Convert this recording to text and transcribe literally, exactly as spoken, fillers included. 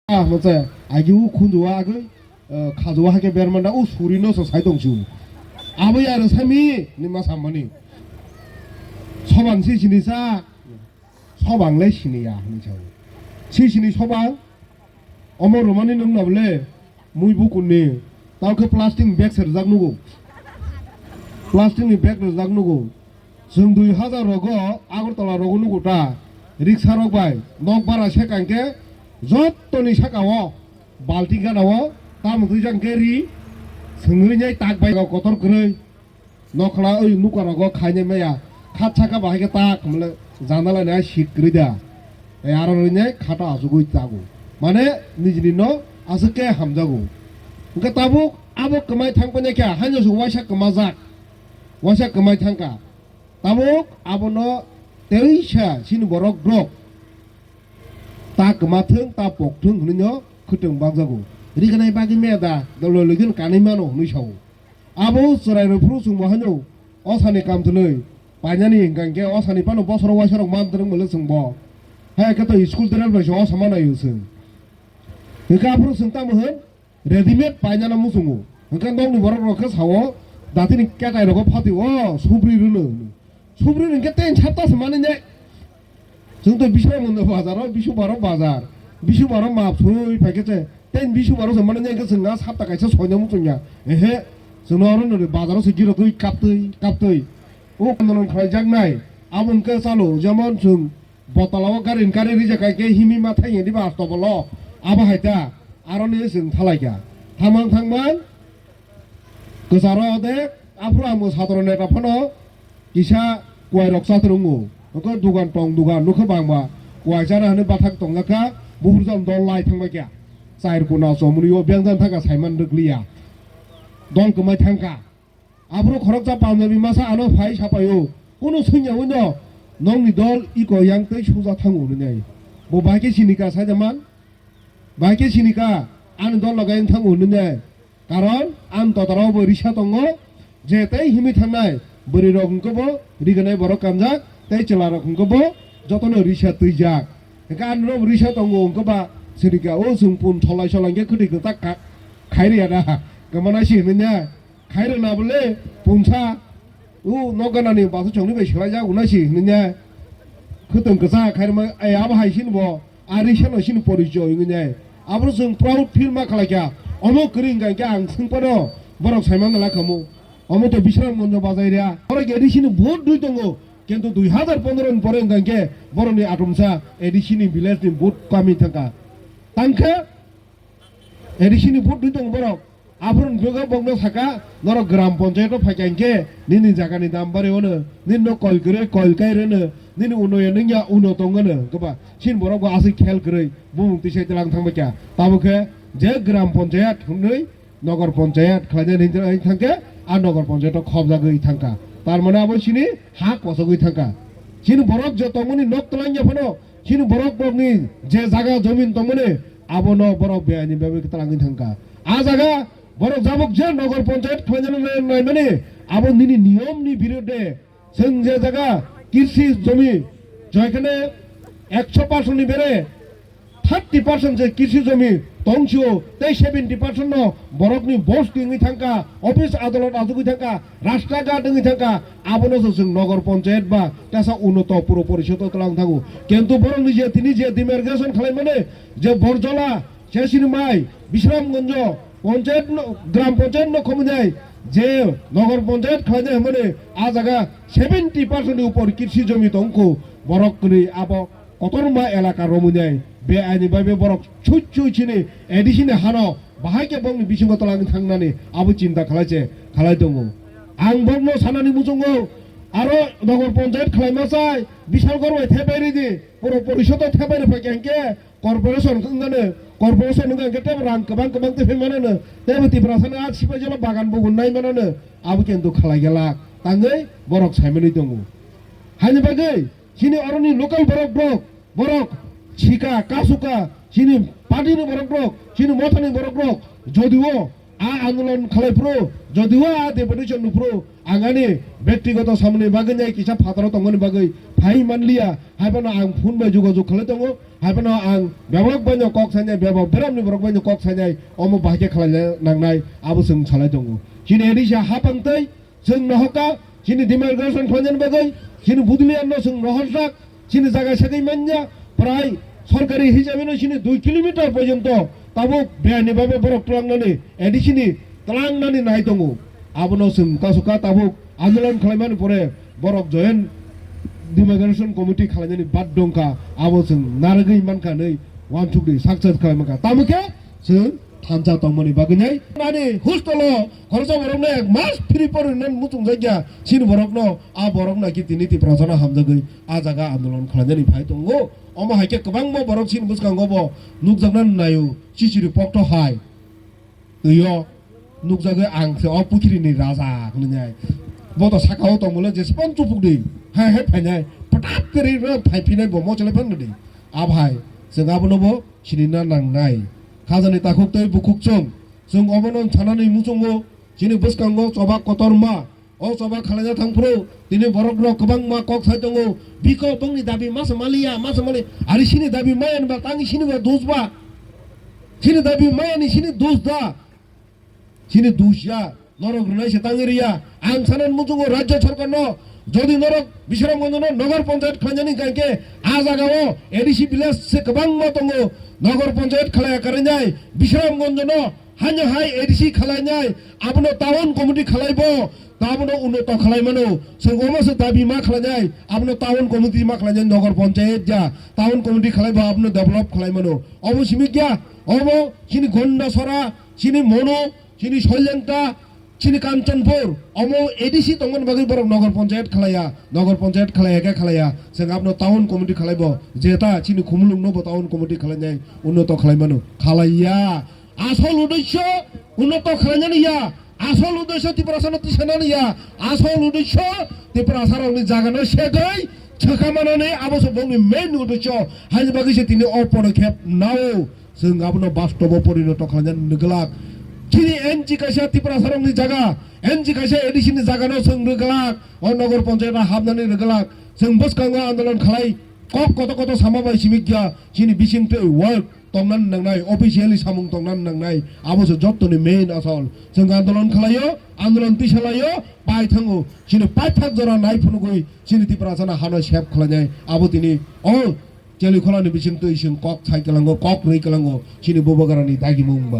Ah, masa, agi u khunju wa agwi, eh, khajo wa hake bermanda u suri no so sai tong chu. Abo ya ro sami ni ma samani. Sobang si sini sa, sobang le sini ya, hinwi sao. Si sini sobang, omo romani nung na bole, mui bukunni, tao khe plastic bag se rwjak nugo. Plastic ni bag rwjak nugo. Chwng dui hazar rogo Agartala rogo nugo ta, riksa rok bai, nok bara se kang khe, jottoni saka o, balti gana o, tamo twi jang khe ri, swngwi nai tak bai kotor kwrwi. Nokla oi nuka rogo khainai maya, khat saka bahai khe tak, mle jana lai nai sik kwrwi da. E aro rwi nai khata asugwi tago. Mane nijini no aswk khe hamjago. Hwnkhe tabuk abo kwmai thang painai khe, haino se waisa kwmajak. Waisa kwmai thangkha. Tabuk abono teisa chini borok drok. Ta kwma thung, ta pok thung hwnwi no khwtwng bakjago. Riganai bagwi meda, dolo login kanwi mano hwnwi sao. Abo chwrai rw phuru chwngbo haino osani kamtwlwi painani hwnkha hwnkhe osani phano bosoro waisa rok man twrwng mole chwngbo. Hai khe to school terer bai se osa manaio chwng. Hwnkhe aphuru chwng tamo hwn? Readymade painano muchungo. Hwnkhe nokni borok rok khe sao, datini ketai rogo phatio, o, subri rwno hwnwi. Subri rwno hwnkhe ten sapta se manwi nai. Chwng to Biswamungno bazar o, Bisubaro bazar, Bisubaro map sui phai khe se, ten Bisubaro se manwi nai hwnkhe chwng a sapta kaisa soina muchungya. Ehe, chwngno oro no bazaro se giro twi kaptwi, kaptwi. O kandanon khlaijaknai, abo hwnkhe chalo, jemon chwng Botala o gari gari rijak kai khe himi ma thangya diba asto bolo. Abo hai ta. Aroni chwng thalaikha. Thamang thangmang. Kwcharo de aphuru ang satro neta phano kisa kuai rok chatrwngo. Hwnkhe dugan tong dugan nukhe bangma. Kuai chana hwnwi bathak tongjakha. Buphurjam dol lai thangbaikha. Chair kuna chomuni o bengjan thangkha saiman rwkliya. Dol kwmai thangkha. Aphuru khoroksa Punjabi masa ano phai sapaio, kunu swngya wino, nokni dol iko yang tei suja thango hwnwi nai. Bo bahai khe sinika saida man? Bahai khe sinika ani dol logai wng thango hwnwi nai. Karon ani totarao bo risa tongo, je tei himwi thangnai bwrwi rok hwnkhe bo riganai borok kanjak tei chwla rok hwnkhe bo jotono risa twijak. Hwnkhe ani rok risa tongo hwnkhe ba sinika o chwng pun tholai solai khe kwtwi kwchak kha-, khairiya da. Kwmana si hwnwi nai. Khairok na bole punsa, u nokganani basu chongni bai swlai jak unasi hwnwi ne. Khwtwng kwchak khairma, ai abo hai sini bo, ari sano sini porichoi hwnwi ne. Abro chwng proud feel ma khlai kha. Omo kwrwi hwnkha hwnkhe ang swng phano borok saima ngalai khamu. Omo to Bisramganjo bazai ria. Borok A D C ni vote dui tongo. Kintu dui hazar pondro ni pore hwnkha hwnkhe borokni atomsa A D C ni village ni vote kami thangkha. Tangkhe A D C ni vote dui tongo borok. Aphuru nukha bokno saka, norok gram panchayat o phaikha hinkhe nini jagani dam bari ono, nini no kol kwrwi kol kai rwno, nini unoyo nungya uno tong ono, hwnkhe ba chini borok bo aswk khel kwrwi bumung tisai tlang thangbai kha. Tabuk khe je gram panchayat hwnwi nogor panchayat khlainani hwnwi thangkhe a nogor panchayat o khobjagwi thangkha. Tar mane abo chini ha kosogwi thangkha. Chini borok je tongmani nok twlangya phano, chini borok rokni je jaga jomin tongmani, abono borok beaini bagwi twlangwi thangkha. A jaga borok jabuk je nogor panchayat khlainani naimani, abo nini niyomni birode. Chwng je jaga kirsi jomi joikhane ekso percent ni bere thirty percent je kirsi jomi tongsio, tei seventy percent no borokni bos twingwi thangkha, office adolot achugwi thangkha, rasta ghat wngwi thangkha, abono se chwng nogor panchayat ba tesa unoto puro porishodo twlang thango. Kintu borokni je tini je demarcation khlaimani je Borjola, Chesini mai, Bisramganjo, panchayat no, gram panchayat no khomunai, je nogor panchayat khlainai hwnmani, a jaga seventy percent ni upor kirsi jomi tongkho, borok kwrwi abo kotorma elaka romunai, be ani bai be borok chuchu chini A D C ni hano, bahai khe bongni bisingo twlangwi thangnani, abo chinta khlai che, khlai tongo. Ang bokno sanani muchungo, aro nogor panchayat khlaima chai, Bishalgarh bai thepai ridi, puro porishodo thepai rwphai khe hwnkhe, Corporation wngmano, corporation wngkha hwnkhe tebo rang kwbang kwbang twi phaimano, tebo Tiprasano a Sipaijala bagan bugun naimanano, abo kintu khlai glak tangwi borok saimanwi tongo. Haini bagwi chini oroni local borok rok, borok sika, kasuka, chini party ni borok rok, chini mothani borok rok, jodio a andolon khlai phuru, jodio a deputation nung phuru, ang ani bektigoto samani bagwi nai kisa phataro tongmani bagwi phai manliya, hai phano ang phone bai jogajog khalai tongo, hai phano ang bebak bai no kok sainai, bebak beramni borok bai no kok sainai, omo bahai khe khalai nangnai, abo chwng salai tongo. Chini A D C hapang tei chwng nohoka, chini demarcation khlainani bagwi, chini Budlian no chwng nohorjak, chini jaga segwi manya, prai sorkari hisabe no chini dui kilometer porjonto tabuk biyani babe borok tlangnani, A D C ni tlangnani nai tongo. Abono chwng kasoka tabuk andolon khlaimani pore borok join demarcation committee khlainani bad dongkha, abo chwng narwgwi mankha hinwi uansukdi success khlai mankha. Tamo khe chwng thansa tongmani bagwi nai. Ani hostelo khoroksa borokno ek mas free porina muchungjakya, chini borokno, a borok naki tini Tiprasano hamjagwi a jaga andolon khlainani phai tongo. Omo hai khe kwbangma borok chini bwskango bo nukjaknani naio, chichiri pokto hai. Twiyo nukjagwi ang se o puthirini raja hwnwi nai. Bo to sakao tongmole jespan chupukdi. Hai hai phainai. Phatak kwrwi rw phaiphinai bo mochole phanrwdi. Abhai, chwng abono bo sinina nangnai. Khajani takhuk tei bukhuk chwng. Chwng obono thanani muchungo chini bwskango choba kotorma. O choba khalaina thangphuru tini borok rok kwbangma kok sai tongo. Biko bongni dabi masa maliya, masa mali. Ari sini dabi maya ni ba tang sini ba dos ba. Sini dabi maya ni sini dos da. Sini dos ya. Norok rwnai se tangwi riya. Ang sanan muchungo rajya sarkar no. Jodi norok Bisramganj no Nagar Panchayat khlainani hwnkhe a jaga o A D C village se kwbangma tongo. Nagar Panchayat khlaiya karinai Bisramganj no hanya hai A D C khlainai abono town committee khlaibo. Abono uno to khlai mano. Chwng omo se dabi ma khlainai. Abono town committee ma khlainai, Nagar Panchayat ja. Town committee khlaibo abono develop khlai mano. Obo simi kya? Obo chini Gondasora, chini Mono, chini Soilengta, chini Kanchanpur. Omo A D C tongmani bagwi borok Nagar Panchayat khlaiya. Nagar Panchayat khlaiya khe khlaiya. Chwng abono town committee khlaibo. Jeta chini Khumulwng no bo town committee khlainai. Uno to khlai mano. Khlaiya. Asol uddesho unnoto khlainani ya, asol uddesho Tiprasano tisanani ya, asol uddesho Tiprasarokni jagano segwi chwkha manani abo se bongni main uddesho. Haini bagwi se tini o podokep nao chwng abono bastobo porinoto khlainani rwglak. Chini N G kaisa Tiprasarokni jaga, N G kaisa A D C ni jagano chwng rwglak, o Nagar Panchayat o hapnani rwglak. Chwng bwskango andolon khlai kok koto koto sama bai simi kya chini bisingtwi work tongna nangnai, officially samung tongna nangnai, abo se jottoni main asol. Chwng andolon khlaio, andolon tisalaio, pai thango, chini paithak jora nai phunugwi, chini Tiprasano hano sep khlainai, abo tini o Chelikhulani bisingtwi chwng kok sai kwlango, kok rwi kwlango, chini Bubagrani dagimung ba.